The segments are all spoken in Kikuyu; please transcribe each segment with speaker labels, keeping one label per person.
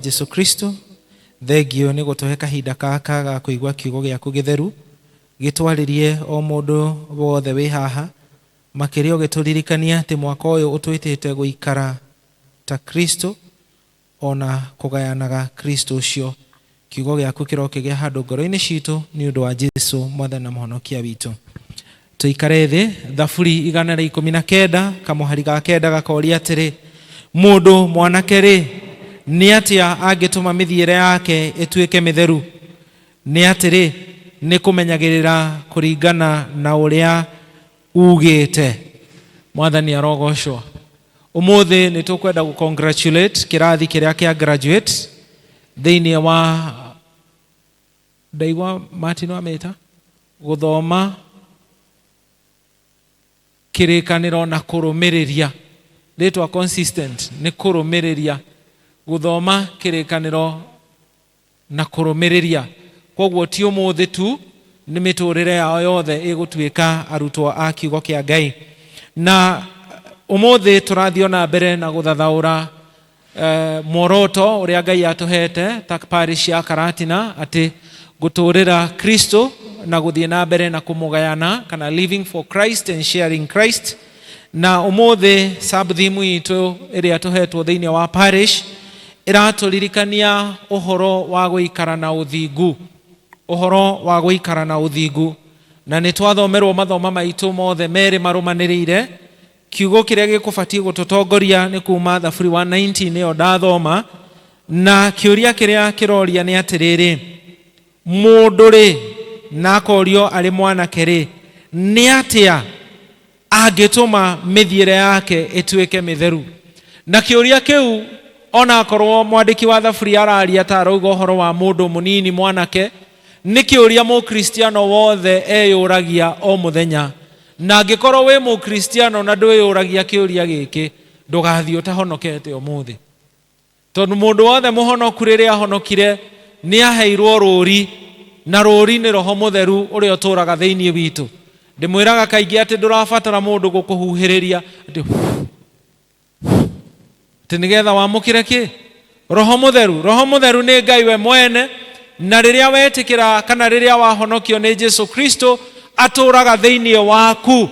Speaker 1: Jesu Kristo, thengio nĩ gũtũhe kahinda gaka ga kũigua kiugo gĩaku gĩtheru, gĩtwarĩrie o mũndũ wothe wĩ haha, makĩria ũgĩtũririkania atĩ mwaka ũyũ ũtwĩtĩte gũikara ta Kristo ona kũgayanaga Kristo ũcio. Kiugo gĩaku kĩrokĩgĩa handũ ngoro-inĩ citũ nĩ ũndũ wa Jesu mwathani na mũhonokia witũ. Tũikare thĩ. Thaburi 119 kamũhari ga 9 gakoria atĩrĩ, mũndũ mwanake rĩ, nĩ atĩa angĩtũma mĩthiĩre yake ĩtuĩke mĩtheru? Nĩ atĩrĩ, nĩ kũmenyagĩrĩra kũringana na ũrĩa ugĩte. Mwathani arogocwo. Ũmũthĩ nĩ tũkwenda gũ congratulate kĩrathi kĩrĩa kĩa graduate thĩinĩ wa ndaigua Martin wamĩta gũthoma kĩrĩkanĩro na kũrũmĩrĩria, rĩtwa consistent nĩ kũrũmĩrĩria, gũthoma kĩrĩkanĩro na kũrũmĩrĩria. Koguo ti ũmũthĩ tu, nĩ mĩtũrĩre yao yothe ĩgũtuĩka arutwo a kiugo kĩa Ngai. Na ũmũthĩ tũrathiĩ ona mbere na gũthathaũra muoroto ũrĩa Ngai atũhete ta parish ya Karatina, atĩ gũtũrĩra Kristo na gũthiĩ na mbere na kũmũgayana, kana living for Christ and sharing Christ. Na ũmũthĩ sub theme itũ ĩrĩa tũhetwo thĩinĩ wa parish ĩratũririkania ũhoro wa gũikara na ũthingu, ũhoro wa gũikara na ũthingu. Na nĩ twathomerwo mathoma maitũ mothe merĩ marũmanĩrĩire. Kiugo kĩrĩa gĩkũbatiĩ gũtũtongoria nĩ kuma Thaburi 119 nĩyo ndathoma, na kĩũria kĩrĩa kĩroria nĩ atĩrĩrĩ, mũndũ rĩ, na akorio arĩ mwanake rĩ, nĩ atĩa angĩtũma mĩthiĩre yake ĩtuĩke mĩtheru? Na kĩũria kĩu, onakorwo mwandĩki wa Thaburi araria ta arauga ũhoro wa mũndũ mũnini mwanake, nĩ kĩũria mũkristiano wothe eyũragia o mũthenya. Na angĩkorwo wĩ mũkristiano na ndwĩyũragia kĩũria gĩkĩ, ndũgathiĩ ũtahonokete ũmũthĩ, tondũ mũndũ wothe mũhonoku rĩrĩa ahonokire nĩ aheirwo rũri, na rũri nĩ Roho Mũtheru ũrĩa ũtũraga thĩinĩ witũ. Ndĩmwĩraga kaingĩ atĩ ndũrabatara mũndũ gũkũhuhĩrĩria atĩ atĩ nĩgetha wamũkĩre kĩ Roho Mũtheru. Roho Mũtheru nĩ Ngai we mwene, na rĩrĩa wetĩkĩra kana rĩrĩa wahonokio nĩ Jesu Kristo, atũraga thĩinĩ waku,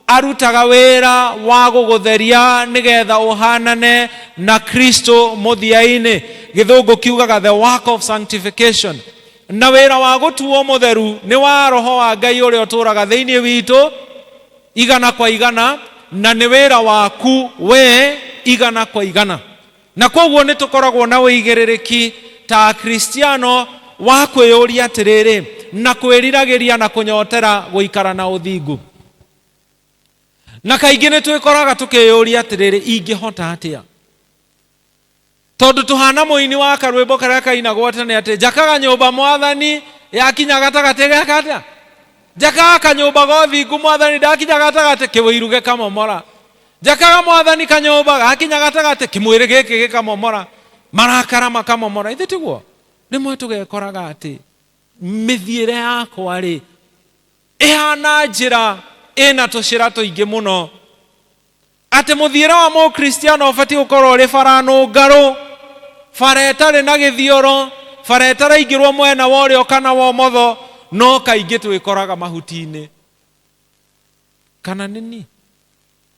Speaker 1: arutaga wĩra wa gũgũtheria nĩgetha ũhanane na Kristo mũthia-inĩ. Gĩthũngũ kiugaga the work of sanctification. Na wĩra wa gũtuo mũtheru nĩ wa Roho wa Ngai ũrĩa ũtũraga thĩinĩ witũ igana kwa igana, na nĩ wĩra waku we igana kwa igana. Na koguo nĩ tũkoragwo na ũigĩrĩrĩki ta Akristiano wa kwĩyũria atĩrĩrĩ, na kwĩriragĩria na kũnyotera gũikara na ũthingu. Na kaingĩ nĩ twĩkoraga tũkĩyũria atĩrĩrĩ, ingĩhota atĩa? Tondũ tũhana mũini wa karwĩmbo karĩa kainagwo tene atĩ njakaga nyũmba mwathani yakinya gatagatĩ geka atĩa? Njakaga kanyũmba ga ũthingu mwathani ndakinya gatagatĩ kĩwĩiru gĩkamomora. Njakaga mwathani kanyũmba gakinya gatagatĩ kĩmwĩrĩ gĩkĩ gĩkamomora, marakara makamomora. Ithe tiguo? Rĩmwe tũgekoraga atĩ mĩthiĩre yakwa rĩ ĩhana njĩra ĩna tũcĩra tũingĩ mũno, atĩ mũthiĩre wa mũkristiano ũbatiĩ gũkorwo ũrĩ bara nũngarũ, bara ĩtarĩ na gĩthioro, bara ĩtaraingĩrwo mwena wa ũrĩo kana wa ũmotho, no kaingĩ twĩkoraga mahuti-inĩ. Kana nĩ niĩ?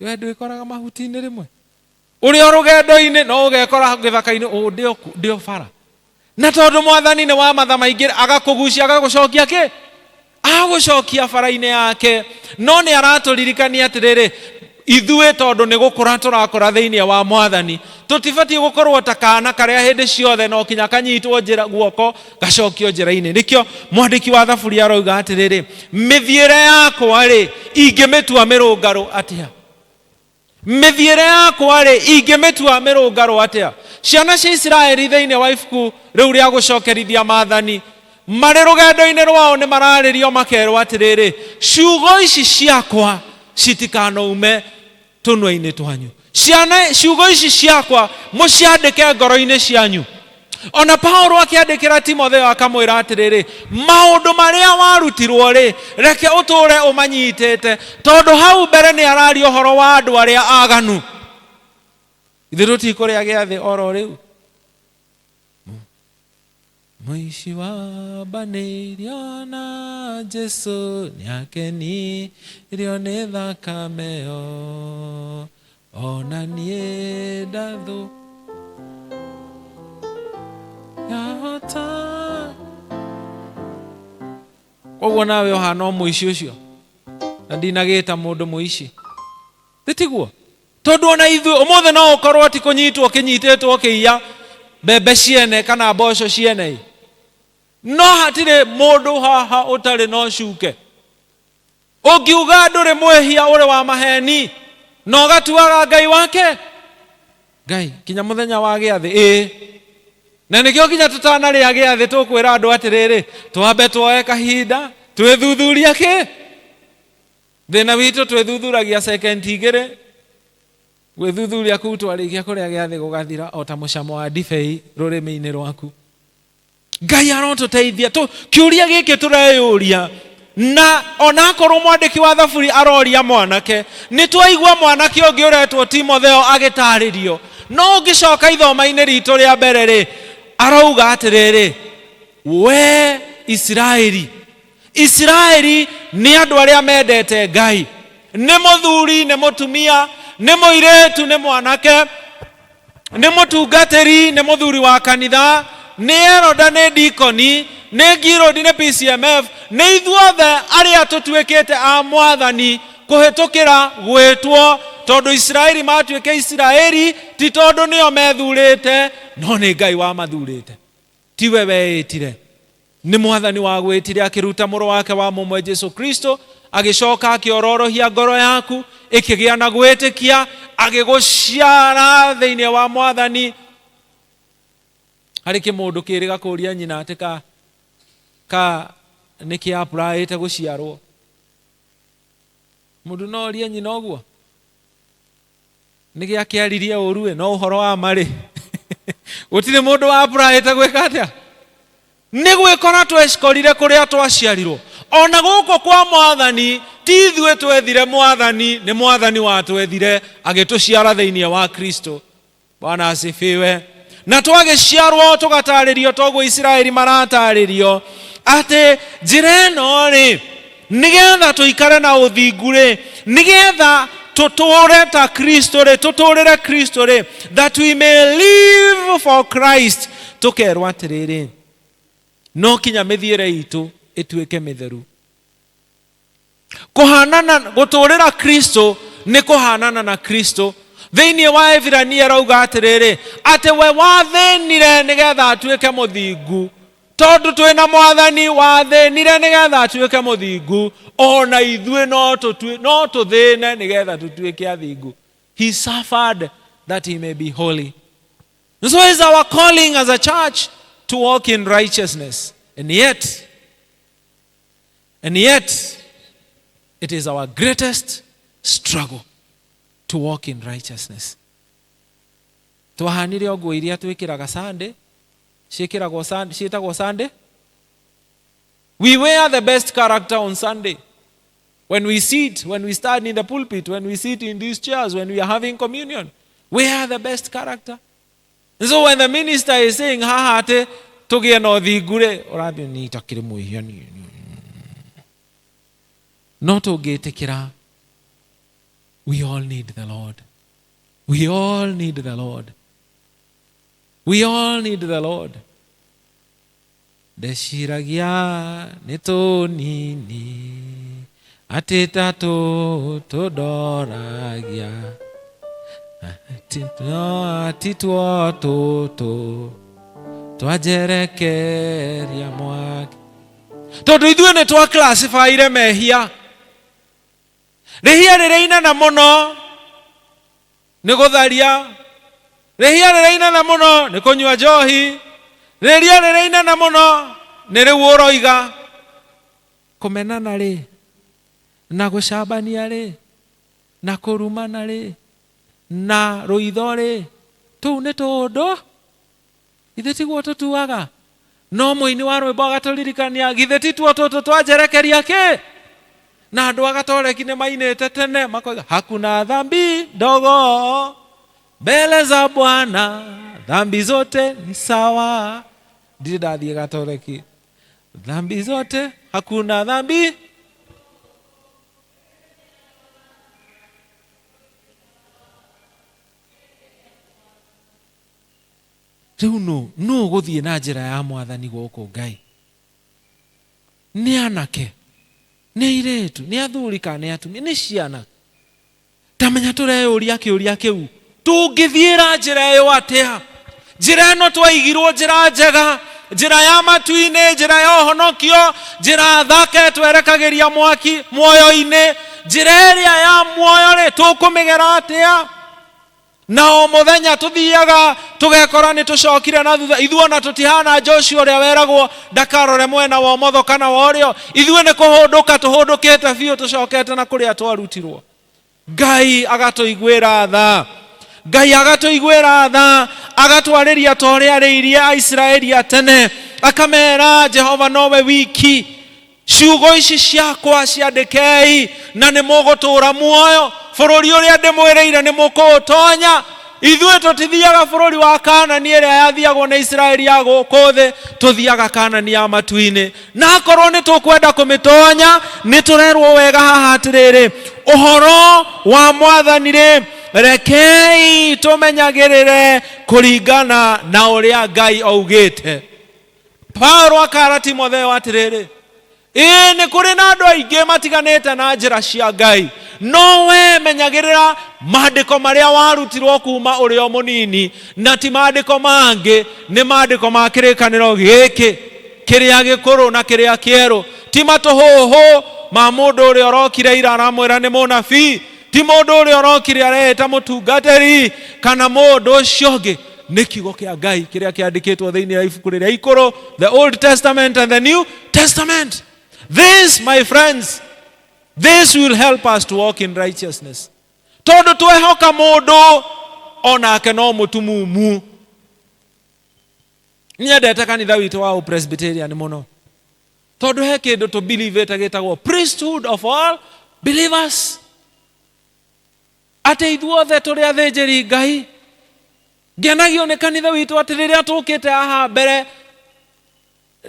Speaker 1: We ndwĩkoraga mahuti-inĩ rĩmwe? Ũrĩ o rũgendo-inĩ no ũgekora gĩthaka-inĩ, ũ ndĩ o bara. Na tondũ mwathani nĩ wa matha maingĩ, agakũgucia agagũcokia kĩ? Agũcokia bara-inĩ yake. No nĩ aratũririkania atĩrĩrĩ, ithuĩ tondũ nĩ gũkũra tũrakũra thĩinĩ wa mwathani, tũtibatiĩ gũkorwo ta kana karĩa hĩndĩ ciothe no kinya kanyitwo njĩra guoko gacokio njĩra-inĩ. Nĩkĩo mwandĩki wa Thaburi aroiga atĩrĩrĩ, mĩthiĩre yakwa rĩ, ingĩmĩtua mĩrũngarũ atĩa? Mĩthiĩre yakwa rĩ, ingĩmĩtua mĩrũngarũ atĩa? Ciana cia Isiraeli thĩinĩ wa ibuku rĩu rĩa gũcokerithia maathani, marĩ rũgendo-inĩ rwao nĩ mararĩrio makerwo atĩrĩrĩ, ciugo ici ciakwa citikanaume tũnua-inĩ twanyu. Ciana, ciugo ici ciakwa mũciandĩke ngoro-inĩ cianyu. Ona Paulo akĩandĩkĩra Timotheo akamwĩra atĩrĩrĩ, maũndũ marĩa warutirwo rĩ, reke ũtũũre ũmanyitĩte, tondũ hau mbere nĩ araria ũhoro wa andũ arĩa aganu. Ithuĩ tũtikũrĩa gĩathĩ oro rĩu. Mũici wambanĩirio na Jesu nĩakenirio nĩ thakame ĩyo ona niĩ ndathũ yahota. Koguo nawe ũhana o mũici ũcio na ndinagĩta mũndũ mũici titiguo tondũ ona ithuĩ ũmũthĩ no ũkorwo ti kũnyitwo kĩnyitĩtwo kĩiya mbembe ciene kana mboco ciene ĩ. No hatirĩ mũndũ haha ũtarĩ na ũcuke. Ũngiuga ndũrĩ mwĩhia ũrĩ wa maheni na ũgatuaga Ngai wake Ngai kinya mũthenya wa gĩathĩ ĩĩ. Na nĩkĩo kinya tũtanarĩa gĩathĩ tũkwĩra andũ atĩrĩrĩ, twambe tuoe kahinda twĩthuthuria kĩ thĩna witũ twĩthuthuragia second igĩrĩ gwĩthuthuria kũu twarĩkia kũrĩa gĩathĩ gũgathira o ta mũcamo wa ndibei rũrĩmĩ-inĩ rwaku. Ngai arotũteithia tũ kĩũria gĩkĩ tũreyũria na onakorwo mwandĩki wa thaburi aroria mwanake nĩ twaigua mwanake ũngĩ ũretwo Timotheo agĩtarĩrio no ũngĩcoka ithoma-inĩ ritũ rĩa mbere rĩ arauga atĩrĩrĩ we Isiraeli Isiraeli nĩ andũ arĩa mendete Ngai nĩ mũthuri nĩ mũtumia nĩ mũirĩtu nĩ mwanake nĩ mũtungatĩri nĩ mũthuri wa kanitha nĩ eroda nĩ dikoni nĩ ngirũndi nĩ PCMF nĩ ithuothe arĩa tũtuĩkĩte a mwathani kũhĩtũkĩra gwĩtwo tondũ Isiraeli matuĩke Isiraeli ti tondũ nĩo methurĩte no nĩ Ngai wamathurĩte tiwe weĩtire nĩ mwathani wagwĩtire akĩruta mũrũ wake wa mũmwe Jesu Kristo agĩcoka akĩororohia ngoro yaku ĩkĩgĩa na gwĩtĩkia agĩgũciara thĩinĩ wa mwathani. Harĩ kĩmũndũ kĩrĩga kũria nyina atĩ ka ka nĩ kĩ applyĩte gũciarwo. Mũndũ no orie nyina ũguo nĩ gĩakĩaririe ũru ĩ no ũhoro wa marĩ gũtirĩ mũndũ wa applyĩte gwĩka atĩa nĩ gwĩkora twecikorire kũrĩa twaciarirwo ona gũkũ kwa mwathani ti ithuĩ twethire mwathani nĩ mwathani watwethire agĩtũciara thĩinĩ wa Kristo. Bwana asifiwe. Na twagĩciarwo tũgatarĩrio toguo Isiraeli maratarĩrio atĩ njĩra ĩno rĩ nĩgetha tũikare na ũthingu rĩ nĩgetha tũtũũre ta Kristo rĩ tũtũũrĩre Kristo rĩ that we may live for Christ tũkerwo atĩrĩrĩ no kinya mĩthiĩre itũ ĩtuĩke mĩtheru. Kũhanana gũtũũrĩra Kristo nĩ kũhanana na Kristo. Thĩinĩ wa Ebirania arauga atĩrĩrĩ atĩ we wathĩnire nĩgetha atuĩke mũthingu tondũ twĩna mwathani wathĩnire nĩgetha atuĩke mũthingu ona ithuĩ no tũthĩne nĩgetha tũtuĩke athingu. He suffered that he may be holy. So is our calling as a church to walk in righteousness. And yet, and yet, it is our greatest struggle to walk in righteousness. Twahanire o nguo iria twĩkĩraga Sunday, ciĩkĩragwo Sunday, ciĩtagwo Sunday. We wear the best character on Sunday. When we sit, when we stand in the pulpit, when we sit in these chairs, when we are having communion, we are the best character. And so when the minister is saying, haha atĩ tũgĩe na ũthingu rĩ, ũrathiĩ niĩ itakĩrĩ mwĩhia niĩ. No tũngĩtĩkĩra, we all need the Lord. We all need the Lord. We all need the Lord. Ndeciragia nĩ tũnini atĩ ta tũtũ ndoragia ti tuo tũtũ twanjerekeria mwaki tondũ ithuĩ nĩ twa classifyire mehia rĩhia rĩrĩa inene mũno nĩ gũtharia rĩhia rĩrĩa inene mũno nĩ kũnyua njohi rĩhia rĩrĩa inene mũno nĩ rĩu ũroiga kũmenana rĩ na gũcambania rĩ na kũrumana rĩ na rũitho rĩ tũu nĩ tũũndũ ithuĩ tiguo tũtuaga no mũini wa rwĩmbo agatũririkania githĩ ti tuo tũtũ twanjerekeria kĩ na andũ a gatoreki nĩ mainĩte tene makoiga hakuna dhambi ndogo mbele za Bwana dhambi zote ni sawa. Ndirĩ ndathiĩ Gatoreki. Dhambi zote, hakuna dhambi. Rĩu nũ nũ ũgũthiĩ na njĩra ya Mwathani gũkũ Ngai? Nĩ anake, nĩ airĩtu, nĩ athuri kana nĩ atumia, nĩ ciana? Tamenya tũreyũria kĩũria kĩu, tũngĩthiĩra njĩra ĩyo atĩa? Njĩra ĩno twaigirwo njĩra njega, njĩra ya matu-inĩ, njĩra ya ũhonokio, njĩra thaka ĩtwerekagĩria mwaki muoyo-inĩ, njĩra ĩrĩa ya muoyo rĩ, tũkũmĩgera atĩa? Na o mũthenya tũthiaga tũgekora nĩ tũcokire na thutha. Ithuĩ ona tũtihana Joshua ũrĩa weragwo ndakarore mwena wa ũmotho kana wa ũrĩo. Ithuĩ nĩ kũhũndũka tũhũndũkĩte biũ, tũcokete na kũrĩa twarutirwo. Ngai agatũiguĩra tha, Ngai agatũiguĩra tha, agatwarĩria ta ũrĩa arĩirie Aisiraeli a tene, akamera Jehova nowe wiki. Ciugo ici ciakwa ciandĩkei, na nĩ mũgũtũũra muoyo. Bũrũri ũrĩa ndĩmwĩrĩire nĩ mũkũũtonya. Ithuĩ tũtithiaga bũrũri wa Kanani ĩrĩa yathiagwo nĩ Isiraeli ya gũkũ thĩ, tũthiaga Kanani ya matu-inĩ. Na akorwo nĩ tũkwenda kũmĩtonya, nĩ tũrerwo wega haha atĩrĩrĩ, ũhoro wa Mwathani rĩ, rekei tũmenyagĩrĩre kũringana na ũrĩa Ngai augĩte. Paulo akara Timotheo atĩrĩrĩ, ĩĩ nĩ kũrĩ na andũ aingĩ matiganĩte na njĩra cia Ngai, no we menyagĩrĩra maandĩko marĩa warutirwo kuma ũrĩ o mũnini, na ti maandĩko mangĩ, nĩ maandĩko ma kĩrĩkanĩro gĩkĩ kĩrĩa gĩkũrũ na kĩrĩa kĩerũ, ti matũhũhũ ma mũndũ ũrĩa ũrokire ira aramwĩra nĩ mũnabii, ti mũndũ ũrĩa ũrokire areĩta mũtungatĩri kana mũndũ ũcio ũngĩ. Nĩ kiugo kĩa Ngai kĩrĩa kĩandĩkĩtwo thĩinĩ wa ibuku rĩrĩa ikũrũ, the Old Testament and the New Testament. This, my friends, this will help us to walk in righteousness. Tondũ twehoka mũndũ onake no mũtumumu. Nyendete kanitha witũ wa Presbyterian mũno, tondũ he kĩndũ tũbelievĩte gĩtagwo priesthood of all believers, atĩ ithuothe tũrĩ athĩnjĩri Ngai. Ngenagio nĩ kanitha witũ atĩ rĩrĩa tũkĩte haha mbere,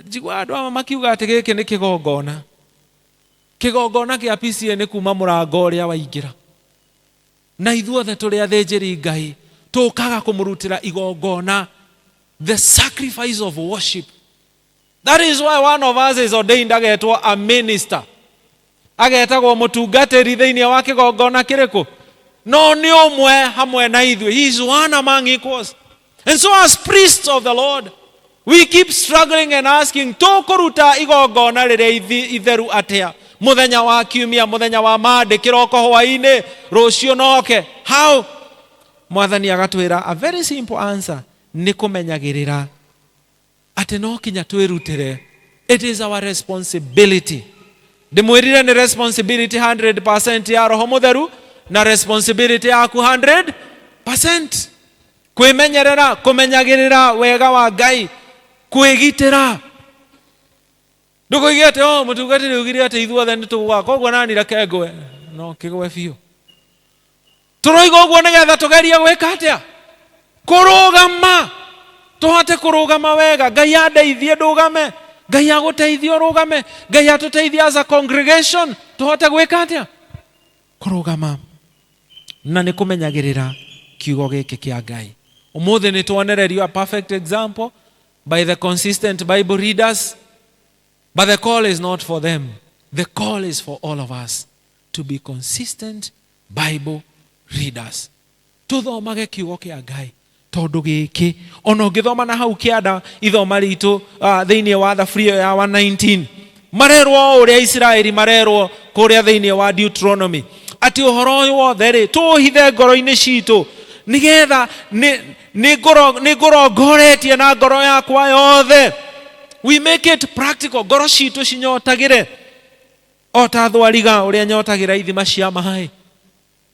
Speaker 1: njigua andũ amwe makiuga atĩ gĩkĩ nĩ kĩgongona. Kĩgongona kĩa PCA nĩ kuma mũrango ũrĩa waingĩra, na ithuothe tũrĩ athĩnjĩri Ngai, tũkaga kũmũrutĩra igongona, the sacrifice of worship. That is why one of us is ordained agetwo a minister, agetagwo mũtungatĩri thĩinĩ wa kĩgongona kĩrĩkũ, no nĩ ũmwe hamwe na ithuĩ. He is one among equals. And so as priests of the Lord, we keep struggling and asking, tũkũruta igongona rĩrĩa itheru atĩa mũthenya wa kiumia, mũthenya wa Monday kĩroko, hwaĩ-inĩ, rũciũ noke? How? Mwathani agatwĩra a very simple answer, nĩ kũmenyagĩrĩra atĩ no kinya twĩrutĩre. It is our responsibility. Ndĩmwĩrire nĩ responsibility 100% ya Roho Mũtheru na responsibility yaku 100%, kwĩmenyerera, kũmenyagĩrĩra wega wa Ngai, kwĩgitĩra. Ndũkoige atĩ, oh, mũtungatĩri augire atĩ ithuothe nĩ tũgũa, koguo nani reke ngwe. No kĩgwe biũ. Tũroiga ũguo nĩgetha tũgerie gwĩka atĩa? Kũrũgama, tũhote kũrũgama wega. Ngai andeithie ndũgame, Ngai agũteithie ũrũgame, Ngai atũteithie as a congregation tũhote gwĩka atĩa? Kũrũgama. Na nĩ kũmenyagĩrĩra kiugo gĩkĩ kĩa Ngai. Ũmũthĩ nĩ tuonererio a perfect example by the consistent Bible readers, but the call is not for them, the call is for all of us to be consistent Bible readers. Tũthomage kiugo kĩa Ngai, tondũ gĩkĩ ona ũngĩthoma na hau kĩanda ithoma ritũ thĩinĩ wa thaburia ya 119, marerwo o ũrĩa Isiraeli marerwo kũrĩa thĩinĩ wa Deuteronomy, atĩ ũhoro ũyũ wothe rĩ, tũũhithe ngoro-inĩ citũ, nĩgetha nĩ ngũrongoretie na ngoro yakwa yothe. We make it practical. Ngoro citũ cinyotagĩre o ta thwariga ũrĩa nyotagĩra ithima cia maĩ.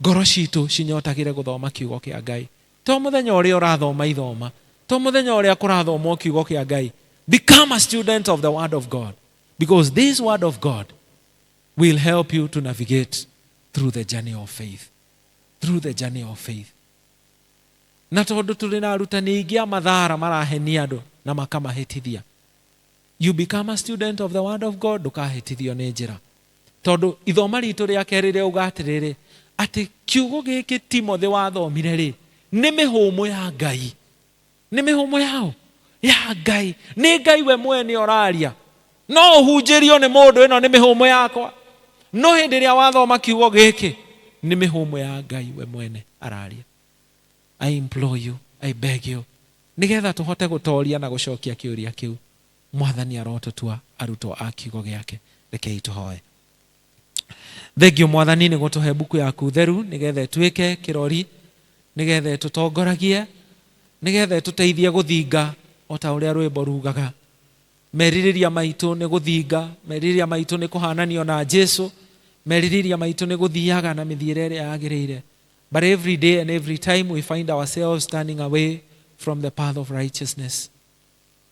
Speaker 1: Ngoro citũ cinyotagĩre gũthoma kiugo kĩa Ngai. To mũthenya ũrĩa ũrathoma ithoma, to mũthenya ũrĩa kũrathomwo kiugo kĩa Ngai. Become a student of the word of God, because this word of God will help you to navigate through the journey of faith, through the journey of faith. Na tondũ tũrĩ na arutani aingĩ a mathara marahenia andũ na makamahĩtithia. You become a student of the word of God, ndũkahĩtithio nĩ njĩra. Tondũ ithoma ritũ rĩa kerĩ rĩauga atĩrĩrĩ, atĩ kiugo gĩkĩ Timothy wathomire rĩ, nĩ mĩhũmũ ya Ngai. Nĩ mĩhũmũ yao ya Ngai. Nĩ Ngai we mwene ũraria. No ũhunjĩrio nĩ mũndũ, ĩno nĩ mĩhũmũ yakwa. No hĩndĩ ĩrĩa wathoma kiugo gĩkĩ, nĩ mĩhũmũ ya Ngai we mwene araria. I implore you, I beg you, nĩgetha tũhote gũtoria na gũcokia kĩũria kĩu, Mwathani arotũtua arutwo a kiugo gĩake. Rekei tũhoe. Thengio Mwathani nĩ gũtũhe mbuku yaku theru nĩgetha ĩtuĩke kĩrori, nĩgetha ĩtũtongoragie, nĩgetha ĩtũteithie gũthinga o ta ũrĩa rwĩmbo rugaga. Merirĩria maitũ nĩ gũthinga, merirĩria maitũ nĩ kũhananio na Jesu, merirĩria maitũ nĩ gũthiaga na mĩthiĩre ĩrĩa yagĩrĩire. But every day and every time we find ourselves turning away from the path of righteousness.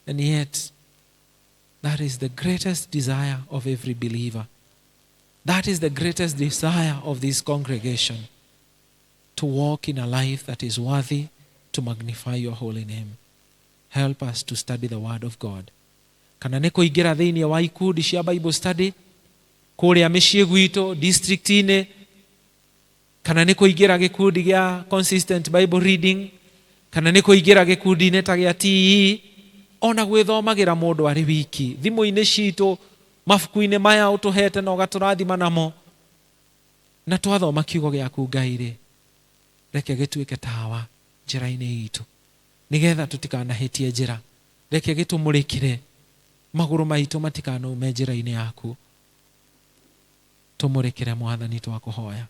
Speaker 1: And yet, that is the greatest desire of every believer. That is the greatest desire of this congregation, to walk in a life that is worthy to magnify your holy name. Help us to study the word of God. Kana nĩ kũingĩra thĩinĩ wa ikundi cia Bible study kũrĩa mĩciĩ gwitũ district-inĩ, kana nĩ kũingĩra gĩkundi gĩa consistent Bible reading, kana nĩ kũingĩra gĩkundi-inĩ ta gĩa TE, ona gwĩthomagĩra mũndũ arĩ wiki thimũ-inĩ citũ, mabuku-inĩ maya ũtũhete na ũgatũrathima namo. Na twathoma kiugo gĩaku Ngai rĩ, reke gĩtuĩke tawa njĩra-inĩ itũ, nĩgetha tũtikanahĩtie njĩra. Reke gĩtũmũrĩkĩre magũrũ maitũ matikanaume njĩra-inĩ yaku. Tũmũrĩkĩre Mwathani, twakũhoya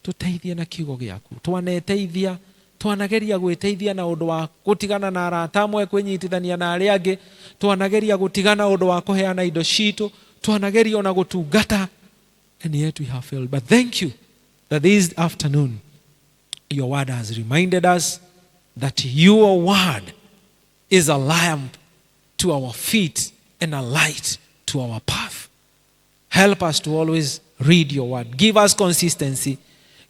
Speaker 1: tũteithie na kiugo gĩaku. Twaneteithia, twanageria gwĩteithia na ũndũ wa gũtigana na arata amwe, kwĩnyitithania na arĩa angĩ, twanageria gũtigana ũndũ wa kũheana indo citũ, twanageria ona gũtungata, and yet we have failed. But thank you that this afternoon your word has reminded us that your word is a lamp to our feet and a light to our path. Help us to always read your word. Give us consistency.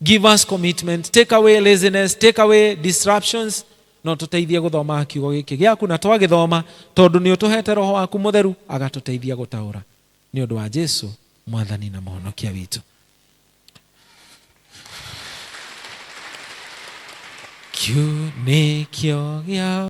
Speaker 1: Give us commitment. Take away laziness. Take away disruptions. No tũteithie gũthoma kiugo gĩkĩ gĩaku, na twagĩthoma, tondũ nĩ ũtũhete Roho waku Mũtheru agatũteithia gũtaũra, nĩ ũndũ wa Jesu Mwathani na Mũhonokia witũ. Kiu nĩkĩo gĩa